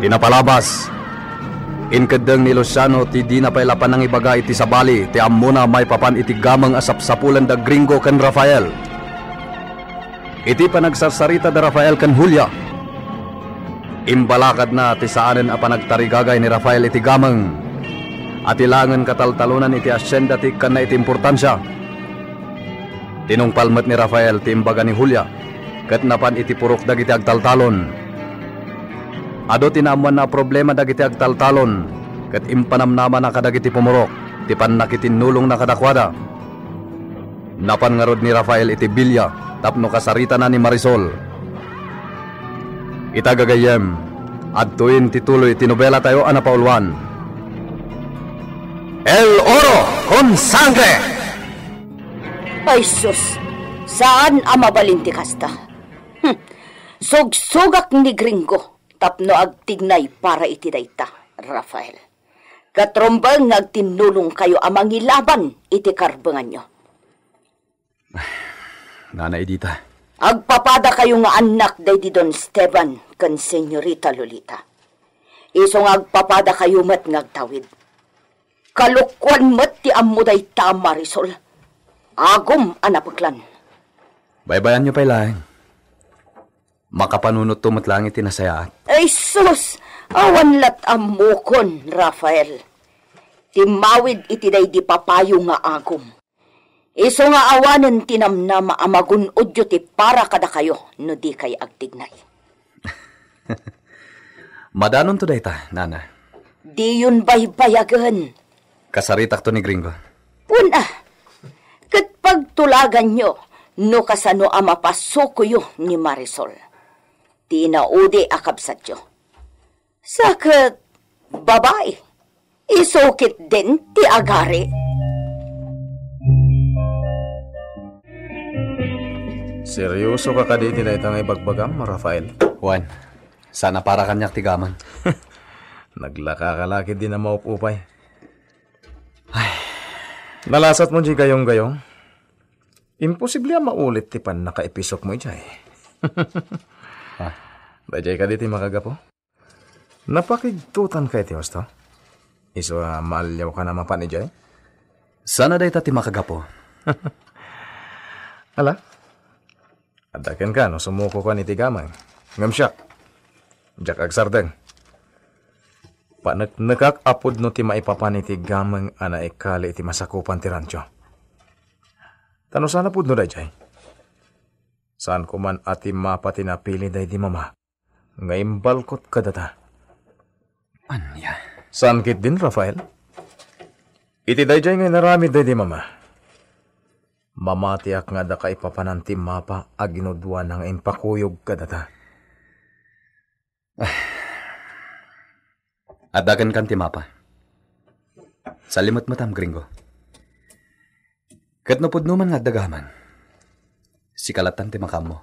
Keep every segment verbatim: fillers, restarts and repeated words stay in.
Napalabas. Inkeddeng ni Luciano ti dina pay la panangibaga iti sabali ti ammona maipapan iti gameng a sapsapulen da Gringo ken Rafael. Iti panagsarsarita da Rafael ken Julia, imbalakadna ti saanen a panagtarigagay ni Rafael iti gameng a ti laengen kataltalonan iti asienda ti ikkanna iti importansia. Tinungpal met ni Rafael ti imbaga ni Julia, ket napan iti purok dagiti agtaltalon. Adu ti naammoanna a problema dagiti agtaltalon, ket impanamnamana kadagiti pumurok ti pannakitinnulongna kadakuada. Napan ngarud ni Rafael iti bilia tapno kasaritana ni Marisol. Ita gagayyem, adtoyen ti tuloy ti nobelatayo a napauluan, El Oro con Sangre! Ay sus, saan a mabalin ti kasta. Hmm. Sugsugak ni Gringo tapno agtignay para iti dayta, Rafael. Ket rumbeng nga agtinnulongkayo a mangilaban iti karbenganyo. Nana Edita. Agpapadakayo nga annak daydi Don Esteban ken Señorita Lolita. Isu nga agpapadakayo met nga agtawid. Kalokuan met ti ammo dayta a Marisol. Agum a napeklan. Baybayanyo pay laeng. Makapanunotto met laeng iti nasayaat. Ay sus! Awan lat ammokon, Rafael. Timmawid iti daydi papayo nga agum. Isu nga awanen ti namnama a magun-odyo ti para kadakayo no dikay agtignay. Madanonto dayta, nana. Diyon baybayagen. Kasaritakto ni Gringo. Una, ket pagtulaganyo no kasano a mapasukoyo ni Marisol, ti inaudi a kabsatyo. Sa ket babai, isu ketdin ti agari. Seryoso ka kadi iti dayta nga ibagbagam, Rafael? Wen, saan a para kaniak ti gameng. Naglaka ka la ketdin a maup-upay. Ay, nalasat mo diay gayong-gayong? Imposible a maulit ti pannakaipisok mo idiay. Ah. Daydiay kadi ti makagapu? Napakigtotan ka iti husto? Isu a maaliaw ka na mapan idiay? Saan a dayta ti makagapu. Ala, adda kenka no sumuko kan iti gameng. Ngem siak, diak agsardeng. Paneknekak a pudno ti maipapan iti gameng a naikali iti masakupan ti rancho. Ta no saan a pudno daydiay, saanko man a timmapa ti napili daydi mama nga imbalkot kadata. Ania? Saan ketdin, Rafael? Iti daydiay nga inaramid daydi mama, mamatiak nga adda kaipapanan timmapa a ginudoana nga impakuyog kadata. Adda kenkan ti mapa. Salimetmetam, Gringo. Ket no pudno man nga adda gameng, sika lattan ti makaammo.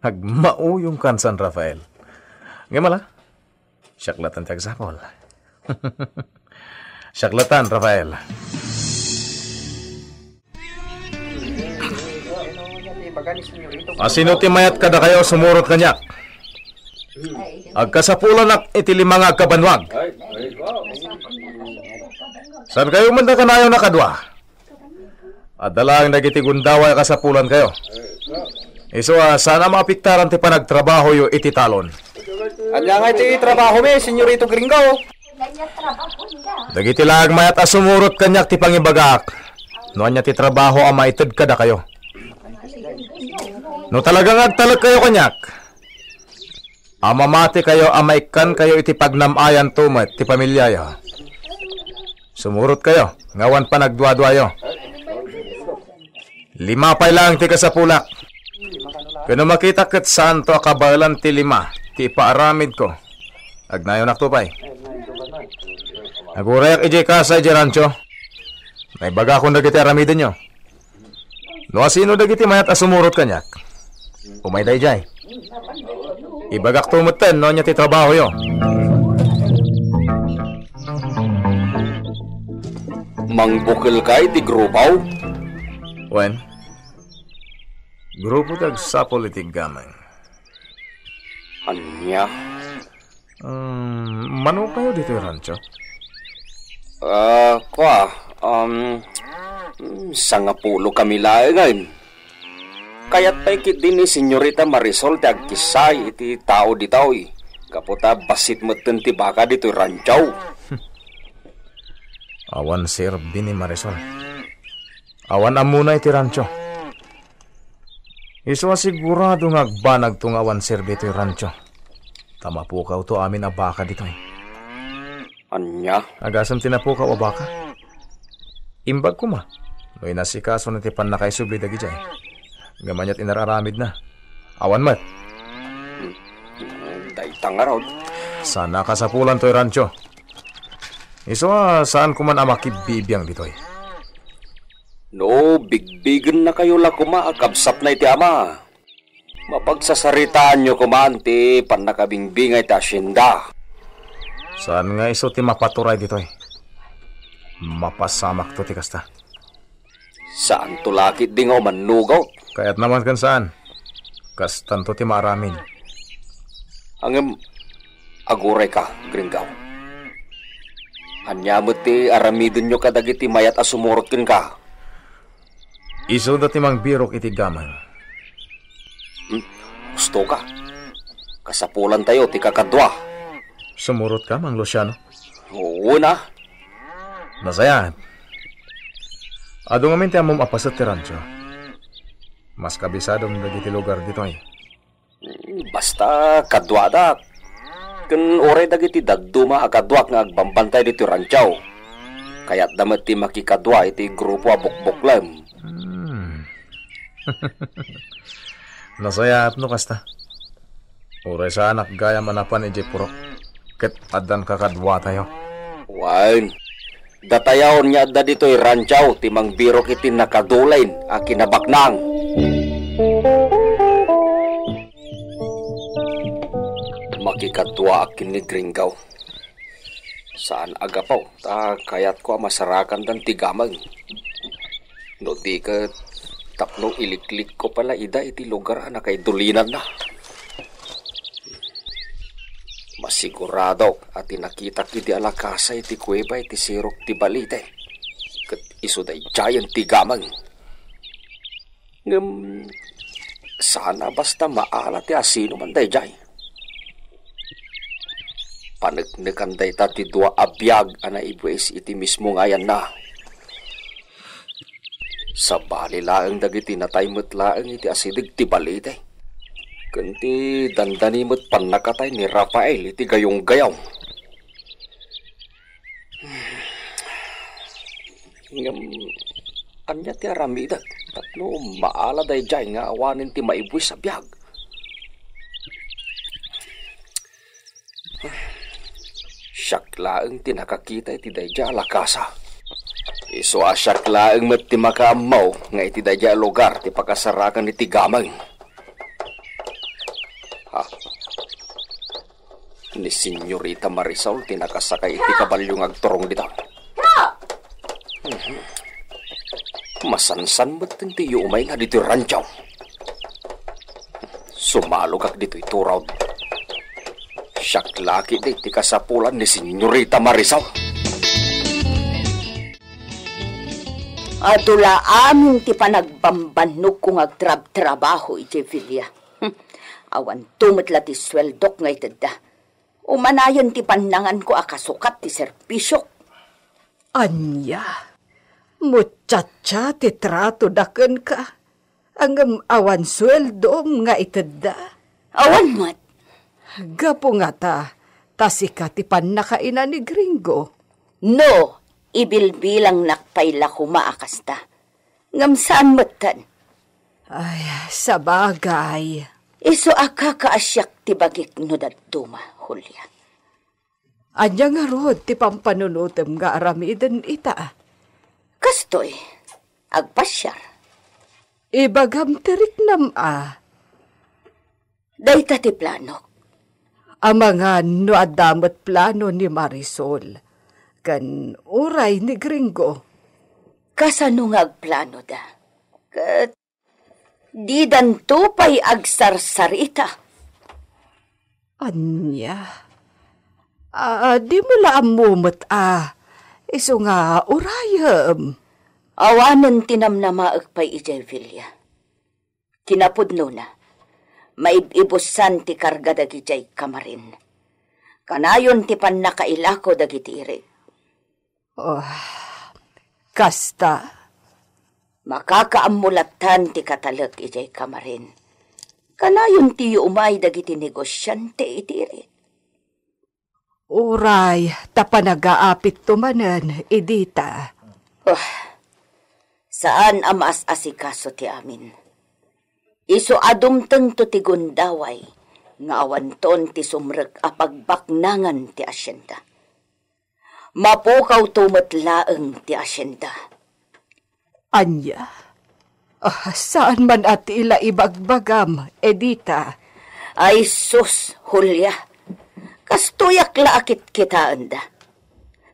Agmauyongkan, San Rafael. Ngem ala, siak lattan ti agsapul. Siak lattan, Rafael. Asino ti mayat kadakayo sumurot kaniak? Agkasapulanak iti lima nga agkabannuag. Saankayo met a kanayon a kadua? Adda laeng dagiti gundaway a kasapulankayo. Isu a saan a maapektaran ti panagtrabahoyo iti talon. Ania nga iti trabahomi, Senyorito Gringo? Dagiti laeng mayat a sumurot kaniak ti pangibagak no ania ti trabaho a maited kadakayo. No talaga nga agtalekkayo kaniak, a mamatikayo a maikkankayo iti pagnam-ayanto met ti pamiliayo. Sumurotkayo nga awan panagduaduayo. Lima pay laeng ti kasapulak. Ken no makitak ket saanto a kabaelan ti lima ti ipaaramidko, agnayonakto pay. Agurayak idiay kasa idiay rancho. Naibagakon dagiti aramidenyo. No asino dagiti mayat a sumurot kaniak, umay daydiay. Ibagakto metten no ania ti trabahoyo. Mangbukelka iti grupo? Wen, grupo ti agsapul iti gameng. Ania? Hmm, mano kayo ditoy rancho? Ah, kua, um, sangapulo kami laengen. Kayat pay ketdi ni Senyorita Marisol ti agkissay iti tao ditoy. Gapu ta bassit metten ti baka ditoy rancho. Awan serbi ni Marisol. Awan ammona iti rancho. Isu a sigurado nga agbanagto nga awan serbi toy rancho. Ta mapukawto amin a baka ditoy. Ania? Agasem ti napukaw a baka. Imbag koma no inasikaso na ti pannakaisubli dagidiay. Ngem aniat inararamidna? Awan met. Hmm. Dayta ngarud. Saan a kasapulan toy rancho. Isu a saan koman a makibbibiang ditoy. No bigbigennakayo la koma a kabsatna iti ama, mapagsasaritaanyo koman ti pannakabingbingay ti asienda. Saan nga isu ti mapaturay ditoy. Mapasamakto ti kasta. Saanto laketdi nga umannugaw. Kayatna man ken saan. Kastanto ti maaramid. Ngem, agurayka, Gringaw. Ania met ti aramidenyo kadagiti mayat a sumurot kenka? Isuda ti mangbirok iti gameng. Hmm? Husto ka. Kasapulantayo ti kakadua. Sumurot ka, Mang Luciano? Oo na. Nasayaat. Adu ngamin ti ammom a paset ti rancho. Mas kabisadom dagiti lugar ditoy. Basta kaduadak. Ken uray dagiti dadduma a kaduak nga agbambantay ditoy rancho. Kayatda met ti makikadua iti grupo a bukbuklem. Hmm. Nasayaat no kasta. Uray saanak gayam a napan idiay purok. Ket addan kakaduatayo. Wen, datayon nga adda ditoy rancho ti mangbirok iti nakadulain a kinabaknang. Makikaduaak ken ni Gringaw. Saan a gapu ta kayatko a masarakandan ti gameng. No di ket tapno iliklikko pay la ida iti lugar a nakaidulinanna. Masiguradok a ti nakitak idi alakasa iti kuweba iti sirok ti balite ket isu daydiayen ti gameng. Ngem saan a basta maala ti asinoman daydiay. Paneknekan dayta ti dua a biag a naibuis iti mismo nga ayanna. Sabali laeng dagiti natay met laeng iti asideg ti balite. Ken ti dandani met pannakatay ni Rafael iti gayonggayong. Ngem, ania ti aramidek tapno maala daydiay nga awanen ti maibuis a biag? Siak laeng ti nakakita iti daydiay a lakasa. Isu a siak laeng met ti makaammo nga iti daydiay a lugar ti pakasarakan iti gameng. Ha? Ni Senyorita Marisol ti nakasakay iti kabalio nga agturong dita. Mhm. Masansan met ti yumayna ditoy rancho. Sumalogak ditoy turod. Siak la ketdi ti kasapulan ni Senyorita Marisol. Adu la amin ti panagbambannogko nga agtrabtrabaho idiay Velia. Awanto met la ti sueldok nga itedda. Umanayon ti pannanganko a kasukat ti serbisiok. Ania? Muchacha ti tratoda kenka? Ngem awan sueldom nga itedda? Awan met. Gapu ngata, ta sika ti pannakaina ni Gringo. No, ibilbilangnak pay la koma a kasta. Ngem saan metten. Ay, sabagay. Isu a kakaasiak ti bagik no dadduma, Julia. Ania ngarud ti pampanunotem nga aramiden ita? Kastoy, agpasiar. Ibagam ti riknam a. Dayta ti planok. Amangan no adda met plano ni Marisol ken uray ni Gringo. Kasano nga agplanoda? Ket didanto pay agsarsarita. Ania? Ah, dimo la ammo met a, isu nga urayem. Awanen ti namnamaek pay idiay Velia. Kinapudnona, maib-ibusan ti karga dagidiay kamarin. Kanayon ti pannakailako dagiti irik. Oh, kasta. Makakaammo lattan ti katalek idiay kamarin. Kanayon ti umay dagiti negosiante iti irik. Uray, ta panagaapitto manen, Edita. Oh, saan a maas-asikaso ti amin. Isu a dumtengto ti gundaway nga awanton ti sumrek a pagbaknangan ti asienda. Mapukawto met laeng ti asienda. Ania? Ah, saan man a ti la ibagbagam, Edita? Ay sus, Julia. Kastoyak la a kitkitaenda.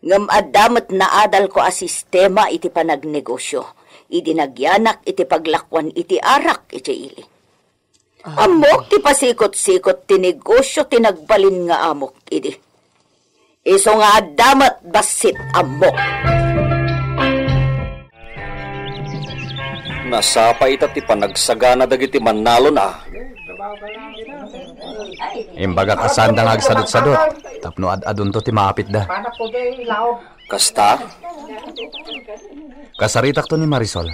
Ngem adda met naadalko a sistema iti panagnegosio, idi nagyanak iti paglakuan iti arak iti ili. Ammok ti pasikot-sikot ti negosio ti nagbalin nga amok idi. Isu nga adda met bassit ammok. Nasapa ita ti panagsagana dagiti mannalon a. Imbagak a saanda nga agsadutsadut, tapno ad-adunto ti maapitda. Kasta? Kasaritakto ni Marisol,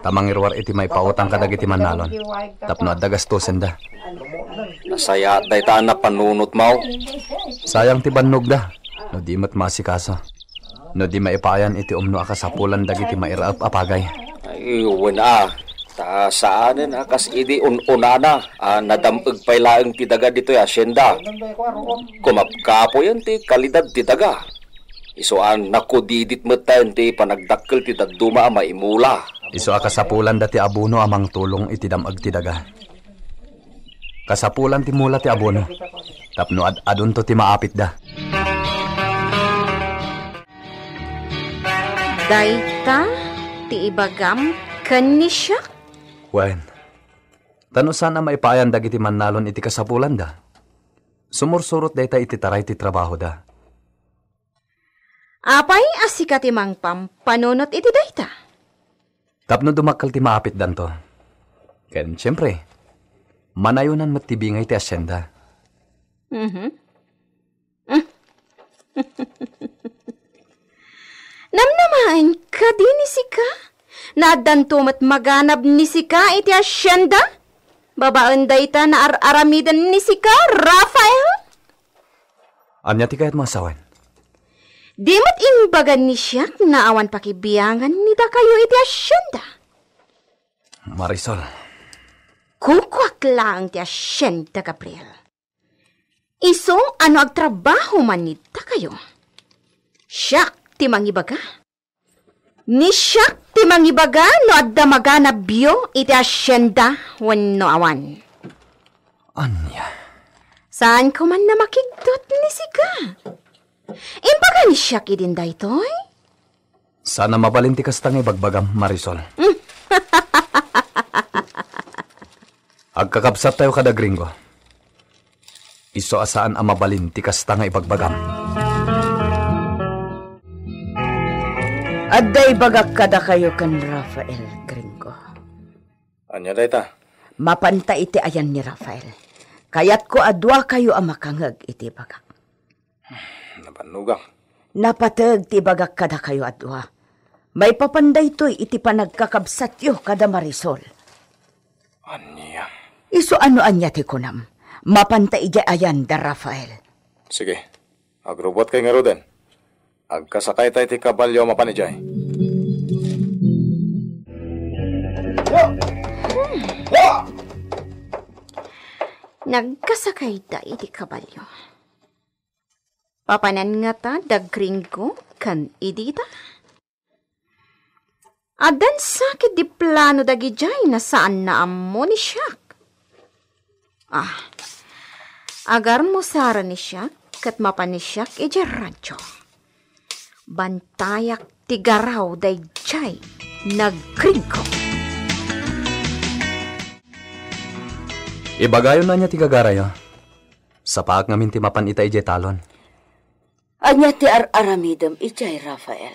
ta mangiruar iti maipautang kadagiti mannalon, tapno adda gastosenda. Nasayaat dayta a napanunotmo. Sayang ti bannogda, no di met maasikaso. No di maipaayan iti umno a kasapulan dagiti mairaep a pagay. Ay, wen a. Ta saanen a kas idi un-unana a nadam-eg pay laeng ti daga ditoy asienda. Kumapkapoyen ti kalidad ti daga. Isu a nakudidit metten ti panagdakkel ti dadduma a maimula. Isu a kasapulanda ti abono a mangtulong iti dam-eg ti daga. Kasapulan ti mula ti abono, tapno ad-adunto ti maapitda. Dayta ti ibagam ken ni siak? Wen, ta no saan a maipaayan dagiti mannalon iti kasapulanda, sumursurot dayta iti taray ti trabahoda. Apay a sika ti mangpampanunot iti dayta? Tapno dumakkel ti maapitdanto. Ken, siempre, manayonan met ti bingay ti asienda. Mhm. Namnamaen kadi ni sika? Naaddanto met maganab ni sika iti asienda? Babaen dayta naar-aramiden ni sika, Rafael? Ania ti kayatmo a sawen? Di met imbagan ni siak nga awan pakibiangan ni dakayo iti asienda. Marisol. Kukuak laeng ti asienda, Gabriel. Isu a no agtrabaho man ni dakayo, siak ti mangibaga. Ni siak ti mangibaga no adda maganabyo iti asienda wenno awan. Ania? Saanko man a makigtot ni sika. Imbaga ni siak idin daytoy? Saan a mabalin ti kasta nga ibagbagam, Marisol. Agkakabsattayo kada Gringo. Isu a saan a mabalin ti kasta nga ibagbagam. Adda ibagak kadakayo ken Rafael, Gringo. Ania dayta? Mapanta iti ayan ni Rafael. Kayatko a duakayo a makangeg iti ibagak. Nabannogang. Napateg ti ibagak kadakayo a dua. Maipapan daytoy iti panagkakabsatyo kada Marisol. Ania? Isu a no ania ti kunam, mapanta idiay ayan da Rafael. Sige, agrubuatkay ngaruden. Agkasakayta iti kabalio a mapan idiay. Nagkasakayda iti kabalio. Papanan ngata da Gringo ken Edita? Addan sakit di plano dagidiay a saan a ammo ni siak. Ah, agarmusaren ni siak ket mapan ni siak idiay radio. Bantayak ti garaw daydiay a Gringo. Ibagayo ania ti gagarayo. Sapaak ngamin ti mapan ita idiay talon. Ania ti ar-aramidem idiay, Rafael?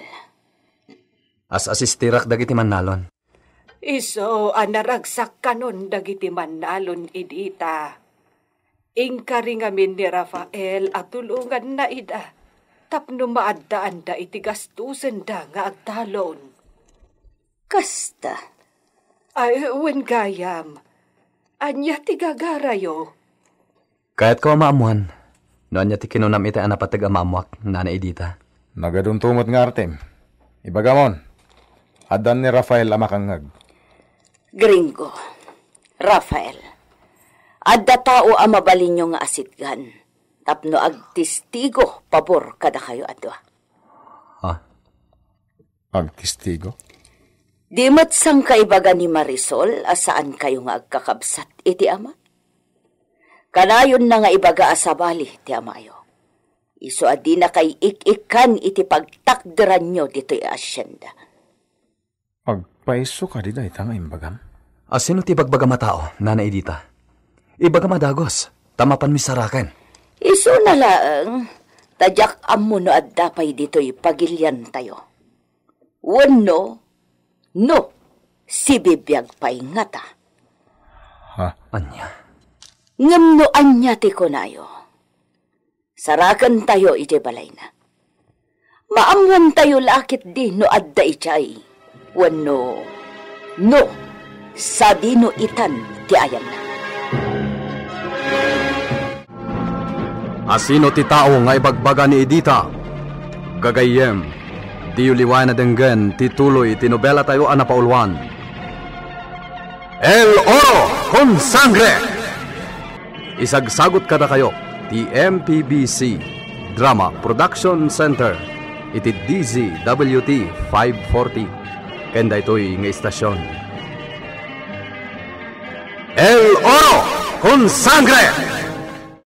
As-asistirak dagiti mannalon. Isu a naragsak kanon dagiti mannalon idi ta. Inkari ngamin ni Rafael a tulonganna ida tapno maaddaanda iti gastosenda nga agtalon. Kasta. Ay, wen gayam. Ania ti gagarayo? Kayatko a maammuan no ania ti kinunam iti a napateg a maammuak, Nana Edita. Nagadunto met nga artem. Ibagamon, addan ni Rafael a makangngeg. Gringo, Rafael, adda tao a mabalinyo nga asitgan tapno agtistigo pabor kadakayo a dua. Ha? Agtistigo? Di met sangkaibaga ni Marisol a saankayo nga agkakabsat iti ama? Kanayonna nga ibaga a sabali ti amayo. Isu a dinakay ik-ikkan iti pagtakderanyo ditoy a asyenda. Agpayso kadi dayta nga imbagam? A sino ti ibagbagam a tao, Nana Edita? Ibagam a dagus, ta mapanmi saraken. Isuna laeng, ta diak ammo no adda pay ditoy pagiliantayo. Wenno, no, sibibiag pay ngata. Ha? Ania? Ngem no ania ti kunayo, sarakentayo idiay balayna. Maammoantayo la ketdi no adda idiay, wenno no sadino itan ti ayanna. Asino ti tao nga ibagbaga ni Edita? Gagayyem, diyo liwayan a denggen ti tuloy ti nobelatayo a napauluan, El Oro con Sangre! Isagsagut kadakayo ti M P B C Drama Production Center iti D Z W T five forty ken daytoy nga istasion. El Oro con Sangre!